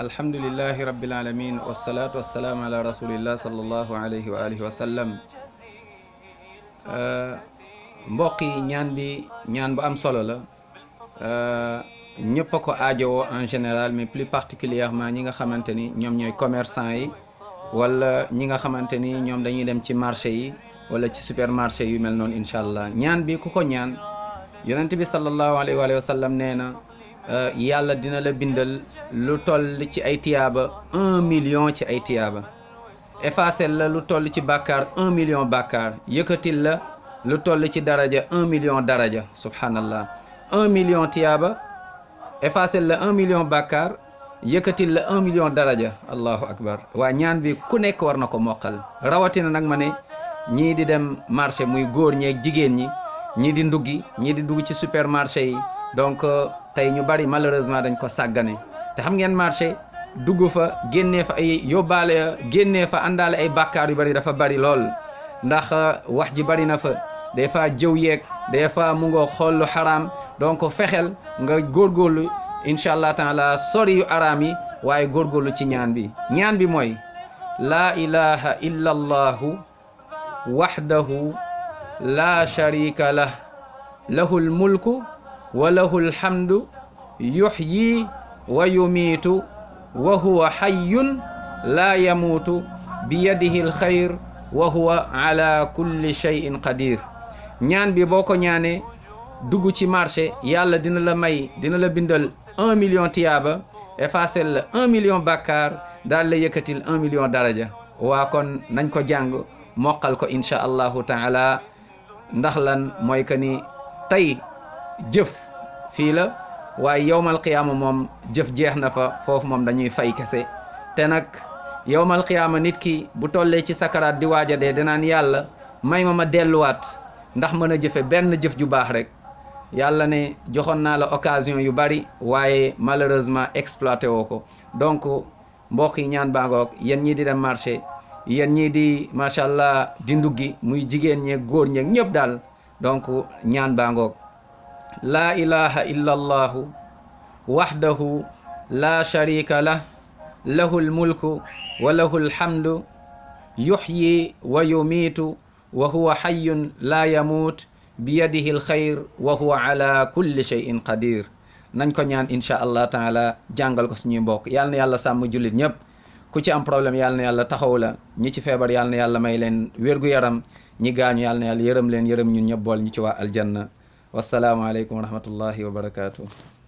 alhamdulillahi rabbil alamin wassalatu wassalamu ala rasulillah sallallahu alayhi wa alihi wa sallam. mbokk yi ñaan bu am solo la. ñëpp a ko aajowoo en général, mais plus particulièrement ñi nga xamante ni ñoom ñooy commerçant yi wala ñi nga xamante ni ñoom dañuy dem ci marché yi wala ci supermarché yu mel noonu. incha allah ñaan bi ku ko ñaan yonent bi sallallahu alayhi wa sallam nee na yàlla dina la bindal lu toll ci ay tiyaaba 1 million ci ay tiyaaba, effacer la lu toll ci bàkkaar 1 million bàkkaar, yëkkatil la lu toll ci daraja 1 million daraja. subhanallah, 1 million tiyaaba, effacer la 1 million bàkkaar, yëkkatil la 1 million daraja. allahu akbar. waa ñaan bi ku nekk war na ko mokkal, rawatina nag ma ne ñii di dem marché, muy góor ñeeg jigéen ñi, ñii di nduggi, ñii di dugg ci supermarché yi. donc tey ñu bari malheureusement dañ ko sàggane. te xam ngeen marché dugg fa génnee fa ay yóbbaale, génnee fa àndaale ay bàkkaar yu bari dafa bari lool, ndax wax ji bari na fa, des fois jëw yeeg, des fois mu nga xool lu xaraam. donc fexeel nga góorgóorlu incha allah taala sori yu araam yi, waaye góorgóorlu ci ñaan bi. ñaan bi mooy laa ilaha illa allahu wahdahu la sharika lah lahul mulku wa lahul hamdu yuhyi wa yumiitu wa huwa hayyun la yamuutu bi yadihi alxayr wa huwa ala kulli shay'in qadir. ñaan bi boo ko ñaanee dugg ci marché, yàlla dina la may, dina la bindal 1 million tiyaaba, effacer la 1 million bàkkaar, daal la yëkkatil 1 million daraja. waa kon nañ ko jàng mokkal ko incha allahu taala. ndax lan mooy que ni tey jëf fii la, waaye yowmal qiyaama moom jëf jeex na fa, foofu moom dañuy fay kese. te nag yowmal qiyaama nit ki bu tollee ci sakaraat di waaja dee danaan yàlla may ma delluwaat ndax mën a jëfe benn jëf ju baax rek. yàlla ne joxoon naa la occasion yu bari, waaye malheureusement exploité woo ko. donc mbokk yi ñaan baangoog, yéen ñii di dem marché, yéen ñii di macha allah di nduggi, muy jigéen ñeeg góor ñeeg ñëpp daal. donc ñaan baangoog laa ilaha illa allahu wahdahu la sharika lah lahul mulku wa lahul hamdu yuhyi wa yumiitu wa huwa hayyun la yamuut bi yadihi alxayr wa huwa ala kulli shay'in qadir. nañ ko ñaan incha allah taala, jàngal ko suñuy mbokk. yàlla na yàlla sàmm jullit ñëpp. ku ci am problème yàlla na yàlla taxaw la, ñi ci feebar yàlla na yàlla may leen wér-gu-yaram, ñi gaañu yàlla na yàlla yërëm leen, yërëm ñun ñëpp bool ñu ci waa aljanna. wassalaamu aleykum wa rahmatullahi wa barakatuh.